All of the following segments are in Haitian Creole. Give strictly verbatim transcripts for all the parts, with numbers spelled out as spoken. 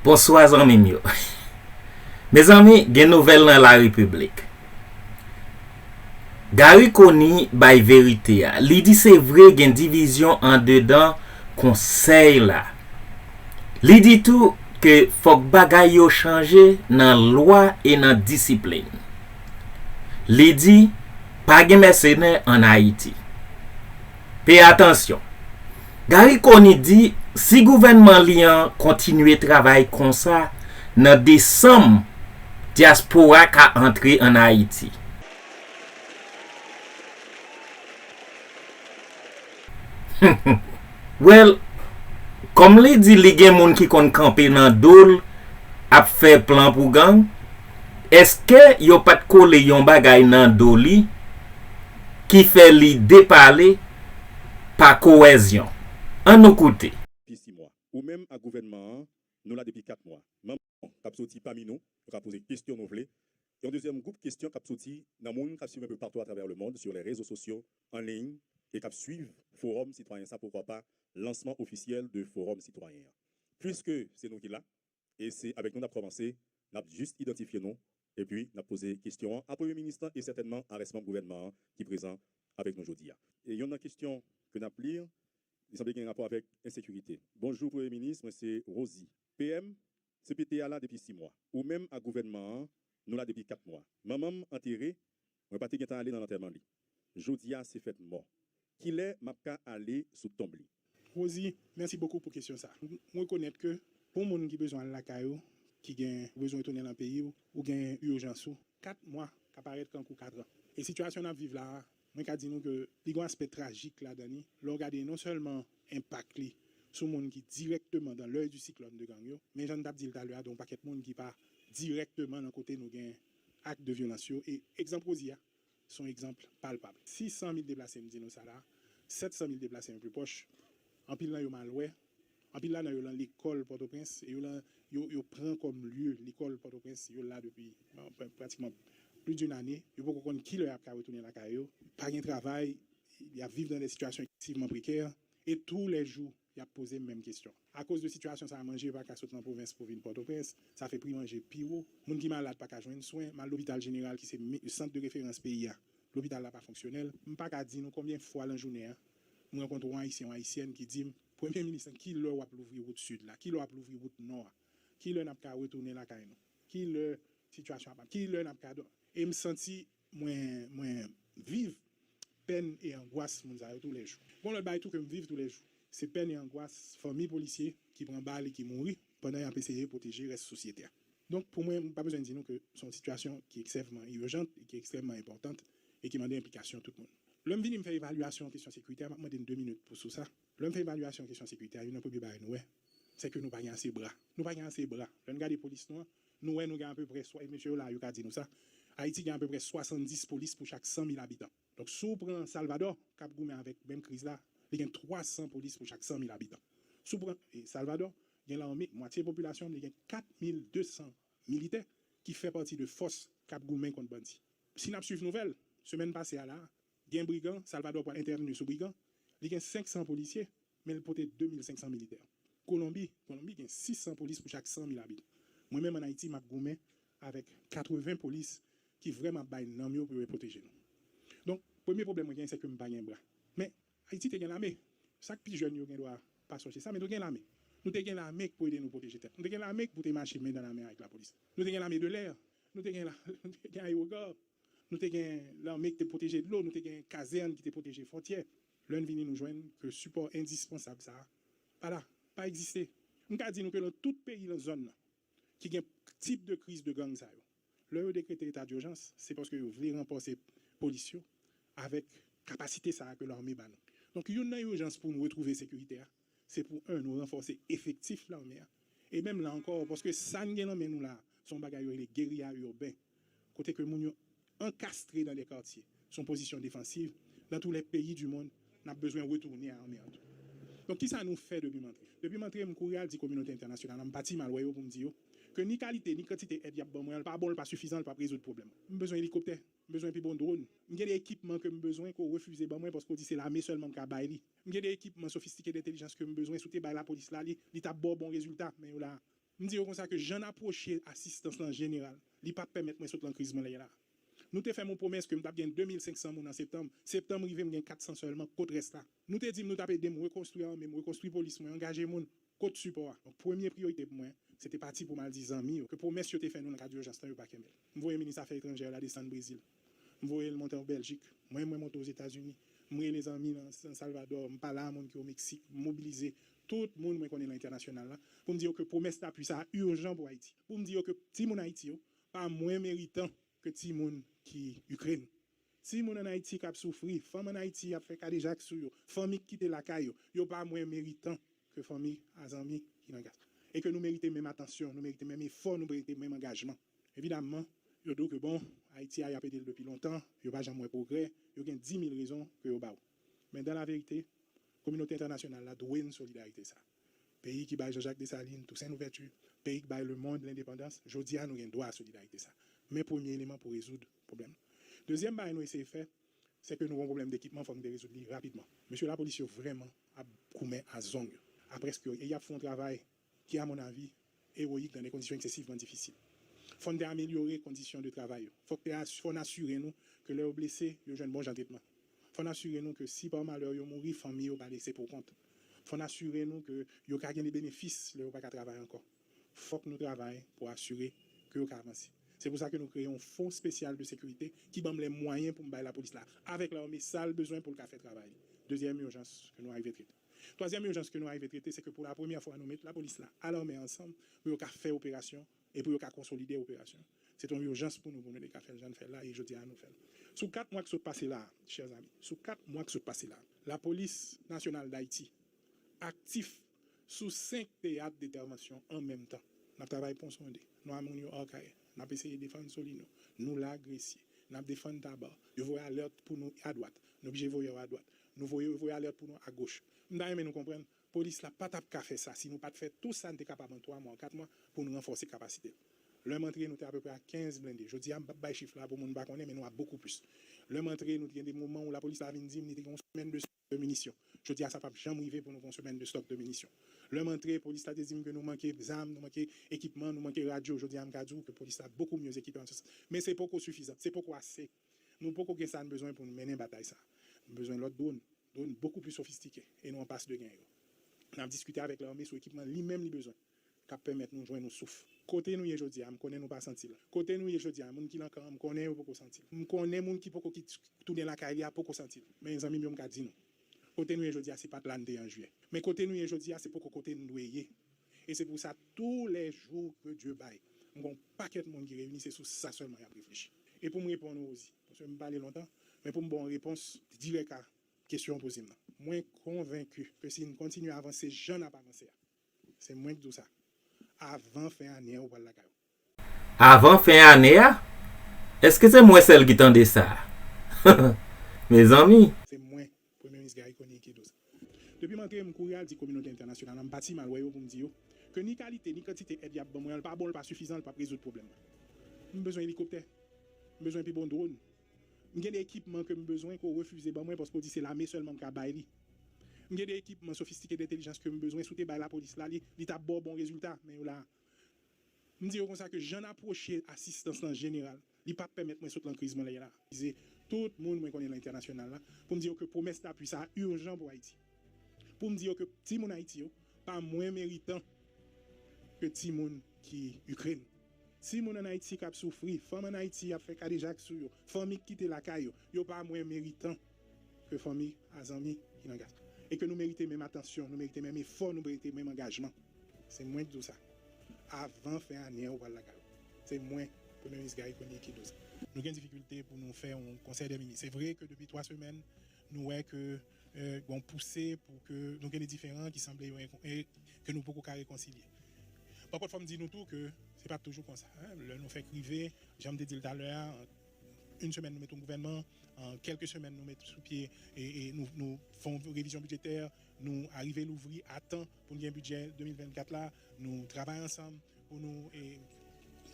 Bonswa zanmi m yo. Mezanmi, gen nouvèl nan la repiblik. Garry Conille bay verite a. Li di se vre gen divizyon andedan konsèy la. Li di tou ke fòk bagay yo chanje nan lwa e nan disiplin. Li di pa gen mèsenè ann Ayiti. Peye atansyon. Garry Conille di si gouvènman li an kontinye travay konsa, nan desanm, dyaspora ka antre ann Ayiti. Well, kòm li di li gen moun ki konn kanpe nan do l ap fè plan pou gang, èske yo pa t kole yon bagay nan do li ki fè li depale pa kowèzyon? Ann nou koute. Depi sis mwa. Ou menm ak gouvènman an, nou la depi kat mwa. Manm k ap soti pami nou, nou ka poze kesyon nou vle. Yon dezyèm gwoup kesyon k ap soti nan moun k ap swiv un peu partout à travers le monde sur les réseaux sociaux, an liy, e k ap swiv Forum Sitwayen sa, poukwa pa lansman ofisyèl de Forum Sitwayen an. Piske se nou ki la, e se avèk nou n ap kòmanse, n ap jis idantifye nou, epi n ap poze kesyon an a Premye Minis lan e sètènman a rès manm gouvènman an ki prezan avèk nou jodi a. E yonn nan kesyon ke n ap li, li sanble gen rapò avèk ensekirite. Bonjou Premye Minis, mwen se Rosie. P M, C P T a la depi sis mwa. Ou menm ak gouvènman an, nou la depi kat mwa. Manman m antere, mwen pa te gentan ale nan lantèman li. Jodi a se fèt mò. Kilè m ap ka ale sou tonb li? Rosie, mèsi bokou pou kesyon sa. M rekonèt ke pou moun ki bezwen al lakay ou, ki gen, ou bezwen retounen nan peyi w, ou gen ijans ou, kat mwa ka parèt kankou kat an. E sitiyasyon n ap viv la a, mwen ka di nou ke li gen yon aspè trajik ladan li, lè w gade non sèlman enpak li sou moun ki dirèkteman dans l'œil du cyclone de gang yo, men jan n t ap di l talè a, gen yon pakèt moun ki pa dirèkteman nan kote nou gen ak de vyolans yo. E egzanp Rosie a, se yon egzanp palpab. Sis san mil deplase, m di nou sa la, sèt san mil deplase yon pli pwòch, anpil nan yo mal wè, anpil ladan yo lan lekòl Pòtoprens, e yo lan, yo, yo pran kòm lye lekòl Pòtoprens, yo la depi, bon, pra-, pratikman plis d'une année, yo poko konn kilè y ap ka retounen lakay yo, pa gen travay, y ap viv nan de sitiyasyon eksesivman prekè, e toulèjou, y ap poze menm kesyon. Akoz de sitiyasyon sa a, manje pa ka sot nan pwovens pou vin Pòtoprens, sa fè pri manje pi wo, moun ki malad pa ka jwenn swen, m al lopital jeneral ki se mi-, sant de referans peyi a, lopital la pa fonksyonèl. M pa ka di nou konbyen fwa lan jounen an, m rankontre yon Ayisyen, yon Ayisyèn ki di m, Premye Minis lan, kilè w ap louvri wout Sid la? Kilè w ap louvri wout Nò a? Kilè n ap ka retounen lakay nou? Kilè sitiyasyon ap, kilè n ap ka dò-, e m santi mwen, mwen viv pèn e angwas moun sa yo toulèjou. Gon lòt bagay tou ke m viv toulèjou, se pèn e angwas fanmi polisye ki pran bal e ki mouri pandan y ap eseye pwoteje rès sosyete a. Donk, pou mwen, m pa bezwen di nou ke se yon sitiyasyon ki ekstrèmman ijans e ki ekstrèmman enpòtan e ki mande enplikasyon tout moun. Lè m vini, m fè evalyasyon kesyon sekirite a, m ap mande n de minit pou sou sa. Lè m fè evalyasyon kesyon sekirite a, youn nan premye bagay nou wè, se ke nou pa gen ase bra. Nou pa gen ase bra. Lè n gade polis nou an, nou wè nou gen apeprè, swa, e mesye yo la, yo ka di nou sa, Ayiti gen apeprè swasanndis polis pou chak san mil abitan. Donk, si w pran Salvadò, k ap goumen avèk menm kriz la, li gen twa san polis pou chak san mil abitan. Si w pran, e, Salvadò, gen lame, mwatye popilasyon l, li gen kat mil de san militè ki fè pati de fòs k ap goumen kont bandi. Si n ap swiv nouvèl, semèn pase a la, gen brigan, Salvadò pral entèvni sou brigan, li gen senk san polisye, men l pote de mil senk san militè. Kolonbi, Kolonbi gen sis san polis pou chak san mil abitan. Mwen menm ann Ayiti, m ap goumen avèk katreven polis ki vrèman ap bay nanm yo pou yo pwoteje nou. Donk, premye pwoblèm mwen genyen, se ke m pa gen bra. Men, Ayiti te gen lame. Sa k pi jèn yo gen dwa pa sonje sa, men nou gen lame. Nou te gen lame k pou ede nou pwoteje tèt. Nou te gen lame k pou te mache men dan lamen avèk lapolis. Nou te gen lame de lè. Nou te gen la, nou te gen ayewogò. Nou te gen lame ki te pwoteje dlo, nou te gen kazèn ki te pwoteje fwontyè. Lè n vini, nou jwenn ke sipò endispansab sa a pa la, pa egziste. M ka di nou ke lan tout peyi lan zòn nan ki gen tip de kriz de gang sa yo, lè yo dekrete eta dijans, se paske yo vle ranfòse polis yo avèk kapasite sa a ke lame ba nou. Donk, youn nan ijans pou nou retwouve sekirite a, se pou, en, nou ranfòse efektif lame a. E menm la ankò, paske sa n gen lan men nou la, se yon bagay yo rele geriya iben, kote ke moun yo ankastre dan de katye. Se yon pozisyon defansiv. Dans tous les pays du monde, n ap bezwen retounen a lame an tou. Donk, kisa nou fè depi m antre? Depi m antre, m kouri al di kominote entènasyonal la, m pati m al wè yo pou m di yo ke ni kalite, ni kantite èd y ap ban mwen an, l pa bon, l pa sifizan, l p ap rezoud pwoblèm. M bezwen elikoptè, m bezwen pi bon dwòn. M gen de ekipman ke m bezwen ke w refize ban mwen paske w di se lame sèlman k ka bay li. M gen de ekipman sofistike dentèlijans ke m bezwen, si w te bay lapolis la li, li t ap ba w bon rezilta, men yo la. M di yo konsa ke jan n apwoche asistans lan jeneral, li p ap pèmèt mwen sot lan kriz mwen la ye la. Nou te fè m yon pwomès ke m t ap gen de mil senk san moun an septanm. Septanm rive, m gen kat san sèlman. Kot rès la? Nou te di m nou t ap ede m rekonstwi ame m, rekonstwi polis mwen, angaje moun. Kot sipò a? Donk, premye priyorite pou mwen, se te pati pou m al di zanmi yo ke pwomès yo te fè nou nan kad ijans lan, yo pa kenbe l. M voye minis afè etranjè la desann Brezil. M voye l monte an Bèljik. Mwen, mwen monte Ozetazini. M rele zanmi nan San Salvador. M pale a moun ki o Meksik. M mobilize tout moun mwen konnen nan entènasyonal la pou m di yo ke pwomès lapui sa a ijan pou Ayiti. Pou m di yo ke timoun Ayiti yo pa mwen meritan ke timoun ki Ikrèn. Timoun ann Ayiti k ap soufri, fanm ann Ayiti ap fè kadejak sou yo, fanmi k kite lakay yo, yo pa mwen meritan ke fanmi a zanmi ki nan Gaz. E ke nou merite menm atansyon, nou merite menm efò, nou merite menm angajman. Evidamman, yo di w ke bon, Ayiti a y ap ede l depi lontan, yo pa janm wè pwogrè, yo gen dimil rezon ke yo ba w. Men dan la verite, kominote entènasyonal la dwe n solidarite sa. Peyi ki bay Jean-Jacques Dessalines, Toussaint Louverture, peyi ki bay lemonn lendepandans, jodi a nou gen dwa a solidarite sa. Men premye eleman pou rezoud pwoblèm. Dezyèm bagay nou eseye fè, se ke nou gen yon pwoblèm dekipman, fòk nou te rezoud li rapidman. Mesye lapolis yo vrèman ap goumen a zong yo, a prèske yo, e y ap fè yon travay ki, amonnavi, ewoyik dan de kondisyon eksesivman difisil. Fò n te amelyore kondisyon de travay yo. Fòk te as-, fò n asire nou ke lè yo blese, yo jwenn bon jan tretman. Fò n asire nou ke si pa malè yo mouri, fanmi yo pa lese pou kont. Fò n asire nou ke yo ka gen de benefis lè yo pa ka travay ankò. Fòk nou travay pou asire ke yo ka avanse. Se pou sa ke nou kreye yon fon espesyal de sekirite ki ban m lè mwayen pou m bay lapolis la, avèk lame, sa l bezwen pou l ka fè travay li. Dezyèm ijans ke nou arive trete. Twazyèm ijans ke nou arive trete, se ke pou la premyè fwa nou met lapolis la a lame ansanm pou yo ka fè operasyon e pou yo ka konsolide operasyon. Se te yon ijans pou nou, pou nou te ka fè l jan n fè l la, e jodi a nou fè l. Sou kat mwa k sot pase la, chè zanmi, sou kat mwa k sot pase la, Lapolis Nasyonal d Ayiti aktif sou senk teyat dentèvansyon an menm tan. N ap travay Pon Sonde, nou a moun yo Akayè, n ap eseye defann Solino, nou la Gresye, n ap defann Taba, yo voye alèt pou nou adwat, nou oblije voye yo adwat, nou voye, voye alèt pou nou agoch. M ta renmen nou konprann, polis la pa t ap ka fè sa si nou pa t fè tou sa n te kapab an twa mwa, an kat mwa pou nou ranfòse kapasite l. Lè m antre, nou te apeprè a kenz blende. Jodi a, m p ap bay chif la pou moun pa konnen, men nou a bokou plis. Lè m antre, nou te gen de moman ou lapolis la vin di m li te gen yon semèn de stòk de minisyon. Jodi a, sa p ap janm rive pou nou gen yon semèn de stòk de minisyon. Lè m antre, polis la te di m ke nou manke zam, nou manke ekipman, nou manke radyo. Jodi a, m ka di w ke polis la bokou mye ekipe an se sans. Men se poko sifizan, se poko ase. Nou poko gen sa n bezwen pou n mennen batay sa. Nou bezwen lòt dwòn, dwòn bokou pli sofistike, e nou anpas de gen yo. N ap diskite avèk lame sou ekipman li menm li bezwen, k ap pèmèt nou jwenn yon souf. Kote nou ye jodi a, m konnen nou pa santi l. Kote nou ye jodi a, moun ki nan kan an, m konnen yo poko santi l. M konnen moun ki poko ki tounen lakay li a poko santi l. Men zanmi m yo, m ka di nou, kote nou ye jodi a, se pa t la n te ye an jiyè. Men kote nou ye jodi a, se poko kote n dwe ye. E se pou sa, tou lè jou ke Dye bay, m gen yon pakèt moun ki reyini, se sou sa sèlman y ap reflechi. E pou m reponn ou, Rosie, paske m pale lontan, men pou m ba w yon repons dirèk a kesyon w poze m nan. Mwen konvenki ke si n kontinye avanse jan n ap avanse a, se mwen k di w sa, avan fen ane a, ou pral lakay ou. Avan fen ane a? Èske se mwen sèl ki tande sa? Mezanmi! Se mwen, Premye Minis Garry Conille, ki di w sa. Depi m antre, m kouri al di kominote entènasyonal la, m pa ti mal wè yo pou m di yo ke ni kalite, ni kantite èd y ap ban mwen an, l pa bon, l pa sifizan, l p ap rezoud pwoblèm mwen. M bezwen elikoptè. M bezwen pi bon dwòn. M gen de ekipman ke m bezwen ke w refize ban mwen paske w di se lame sèlman m ka bay li. M gen de ekipman sofistike dentèlijans ke m bezwen, si w te bay lapolis la li, li t ap ba w bon rezilta, men yo la. M di yo konsa ke jan n apwoche asistans lan jeneral, li p ap pèmèt mwen sot lan kriz mwen la ye la. Vize tout moun mwen konnen lan entènasyonal la, pou m di yo ke pwomès lapui sa a ijan pou Ayiti. Pou m di yo ke timoun Ayiti yo pa mwen meritan ke timoun ki Ikrèn. Timoun ann Ayiti k ap soufri, fanm ann Ayiti ap fè kadejak sou yo, fanmi k kite lakay yo, yo pa mwen meritan ke fanmi a zanmi ki nan Gaz. E ke nou merite menm atansyon, nou merite menm efò, nou merite menm angajman. Se mwen ki di w sa. Avan fen ane an, ou pral lakay ou. Se mwen, Premye Minis Garry Conille, ki di w sa. Nou gen difikilte pou nou fè yon konsèy dè minis. Se vre ke depi twa semèn, nou wè ke, eh, gen yon pouse pou ke nou gen de diferan ki sanble yo enko-, e ke nou poko ka rekonsilye. Pa kont, fò m di nou tou ke se pa t toujou konsa, en. Lè nou fèk rive, jan m te di l talè a, an yon semèn nou mete yon gouvènman, an kèlke semèn nou mete sou pye e, e nou, nou fè yon revizyon bidjetè, nou arive louvri a tan pou n gen bidjè de mil vennkat la, nou travay ansanm pou nou, e,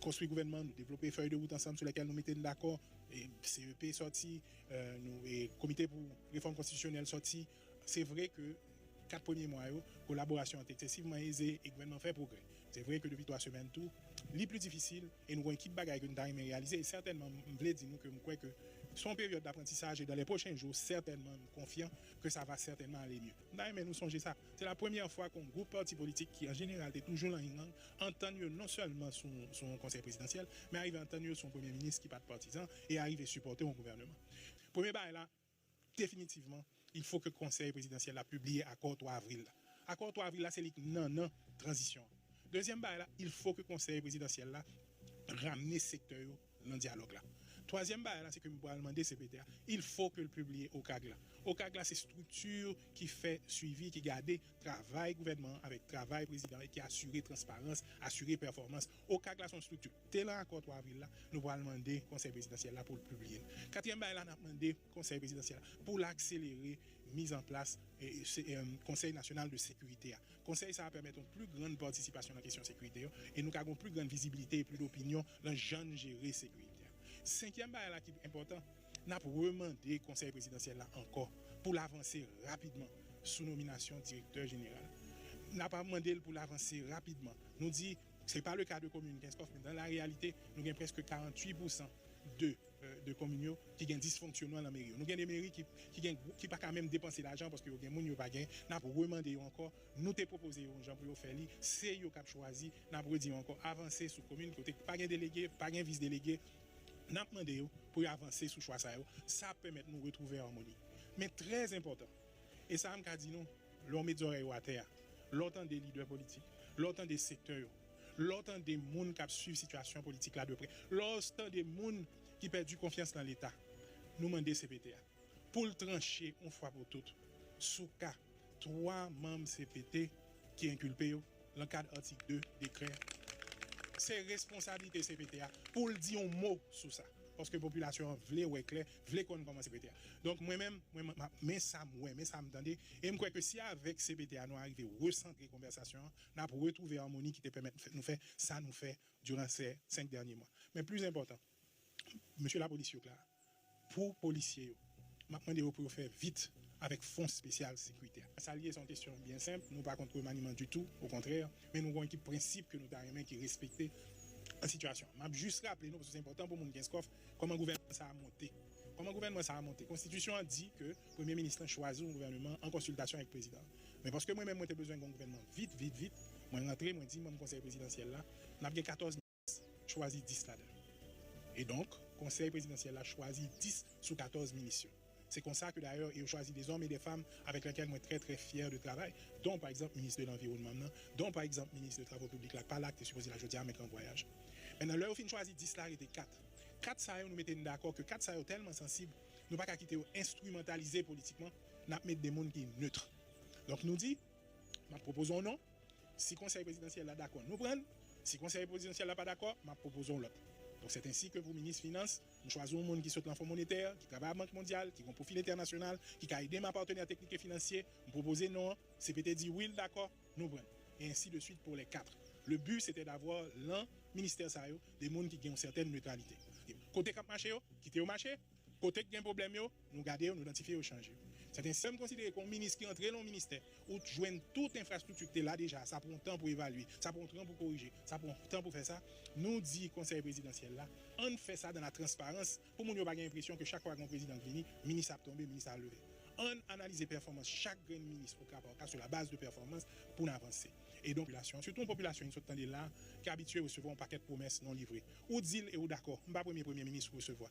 konstwi gouvènman, nou devlope fèy de wout ansanm sou lèkèl nou mete n dakò, e C E P sòti, e, nou, e, Komite pou Refòm Konstitisyonèl sòti. Se vre ke kat premye mwa yo, kolaborasyon an te eksesivman eze e gouvènman fè pwogrè. Se vre ke depi twa semèn tou, li pli difisil e nou gen ekip bagay ke nou ta renmen reyalize. E sètènman, m vle di nou ke m kwè ke se yon peryòd daprantisaj e dans les prochains jours, sètènman, m konfyan ke sa va sètènman ale mye. M ta renmen nou sonje sa. Se la premyè fwa ke yon gwoup pati politik ki, an jeneral, te toujou nan yin-yang, antann yo non sèlman sou, sou yon konsèy prezidansyèl, men arive antann yo sou yon premye minis ki pa t patizan e arive sipòte yon gouvènman. Premye bagay la, definitivman, il faut que konsèy prezidansyèl la pibliye akò twa avril la. Akò twa avril la, se li k nannan tranzisyon an. Dezyèm bagay la, il faut que konsèy prezidansyèl la ramne sektè yo nan dyalòg la. Twazyèm bagay la, se ke m pral mande C P T a, il faut que l pibliye OCAG la. OCAG la, se estrikti ki fè swivi, ki gade travay gouvènman an avèk travay prezidan e ki asire transparans, asire pèfòmans. OCAG la, se yon estrikti. Te nan akò twa avril la, nou pral mande konsèy prezidansyèl la pou l pibliye l. Katriyèm bagay la, n ap mande konsèy prezidansyèl la pou l akselere mizanplas, e, se, e, konsèy nasyonal de sekirite a. Konsèy sa a pèmèt yon pli grann patisipasyon nan kesyon sekirite yo, e nou ka gen yon pli grann vizibilite e pli dopinyon nan jan n jere sekirite a. Senkyèm bagay la ki enpòtan, n ap remande konsèy prezidansyèl la ankò pou l avanse rapidman sou nominasyon direktè jeneral. N ap mande l pou l avanse rapidman. Nou di, se pa le ka de komin Kenskòf, men dans la réalité, nou gen prèske karanntuit pousan de, euh, de komin yo ki gen disfonksyonman nan meri yo. Nou gen de meri ki, ki gen, ki pa ka menm depanse lajan paske yo gen moun yo pa gen. N ap remande yo ankò. Nou te pwopoze yo yon jan pou yo fè li. Se yo k ap chwazi. N ap redi yo ankò, avanse sou komin kote pa gen delege, pa gen vis delege. N ap mande yo pou yo avanse sou chwa sa yo. Sa ap pèmèt nou retwouve amoni. Men trè enpòtan, e sa a m ka di nou, lè w met zòrèy ou atè a, lè w tande lidè politik, lè w tande sektè yo, lè w tande moun k ap swiv sitiyasyon politik la de prè, lè w tande moun ki pèdi konfyans nan Leta, nou mande C P T a pou l tranche yon fwa pou tout sou ka twa manm C P T ki enkilpe yo nan kad atik de dekrè a. Se responsablite C P T a pou l di yon mo sou sa. Paske popilasyon an vle wè klè, vle konn kòman C P T a. Donk, mwen menm, mwen, mwen, men sa m wè, men sa m tande, e m kwè ke si avèk C P T a nou arive resantre konvèsasyon an, n ap retwouve amoni ki te pèmèt nou fè, nou fè sa nou fè diran se senk dènye mwa. Men pli enpòtan, mesye lapolis yo k la, pou polisye yo, m ap mande yo pou yo fè vit avèk fon espesyal sekirite a. Sa l ye, se yon kesyon byen senp. Nou pa kont remaniman ditou, okontrè, men nou gen yon ekip prensip ke nou ta renmen ki respekte an sitiyasyon. M ap jis raple nou, paske se enpòtan pou moun Kenskòf, kòman gouvènman sa a monte. Kòman gouvènman sa a monte? Konstitisyon an di ke premye minis lan chwazi yon gouvènman an konsiltasyon avèk prezidan. Men paske mwen menm, mwen te bezwen gen yon gouvènman vit, vit, vit, mwen rantre, mwen di manm konsèy prezidansyèl la, n ap gen katòz chwazi dis ladan l. E donk, konsèy prezidansyèl la chwazi dis sou katòz minis yo. Se konsa ke dayè yo chwazi de zòm e de fanm avèk lèkèl mwen trè, trè fyè de travay, dont pa egzanp minis de lanviwònman nan, dont pa egzanp minis de travo piblik la, k pa la, k te sipoze la jodi a, men k an vwayaj. Mentnan, lè yo fin chwazi dis la, rete kat. Kat sa yo, nou mete n dakò ke kat sa yo tèlman sansib, nou pa ka kite yo enstrimantalize politikman, n ap met de moun ki nèt. Donk, nou di, m ap pwopoze yon non, si konsèy prezidansyèl la dakò, nou pran l. Si konsèy prezidansyèl la pa dakò, m ap pwopoze yon lòt. Donk, sèt ensi ke pou minis finans, m chwazi yon moun ki sot nan Fon Monetè, ki travay ak Bank Mondyal, ki gen yon pwofil entènasyonal, ki ka ede m a patnè teknik e finansye, m pwopoze non an, C P T di wi, l dakò, nou pran l. E ensi de swit pou lè kat. Le but, c'était d'avoir lan ministè sa yo, de moun ki gen yon sètèn netralite. Kote k ap mache yo, kite yo mache. Kote k gen pwoblèm yo, nou gade yo, nou idantifye yo, chanje yo. Sèten sè m konsidere ke yon minis ki antre nan yon ministè, ou t jwenn tout enfrastrikti ki te la deja, sa pran yon tan pou evalye, sa pran yon tan pou korije, sa pran yon tan pou fè sa. Nou di konsèy prezidansyèl la, ann fè sa dans la transparence, pou moun yo pa gen enpresyon ke chak fwa gen yon prezidan k vini, minis ap tonbe, minis ap leve. Ann analize pèfòmans chak grenn minis o ka pa o ka sou la baz de pèfòmans pou n avanse. E donk, popilasyon, sitou yon popilasyon, nou sot tande la, ki abitye resevwa yon pakèt pwomès non livre. Ou di l e ou dakò. M pa premye premye minis ou resevwa.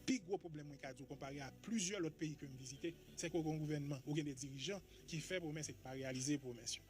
Pi gwo pwoblèm mwen ka di w konpare a plizyè lòt peyi ke m vizite, se ke w gen yon gouvènman, ou gen de dirijan ki fè pwomès e ki pa reyalize pwomès yo.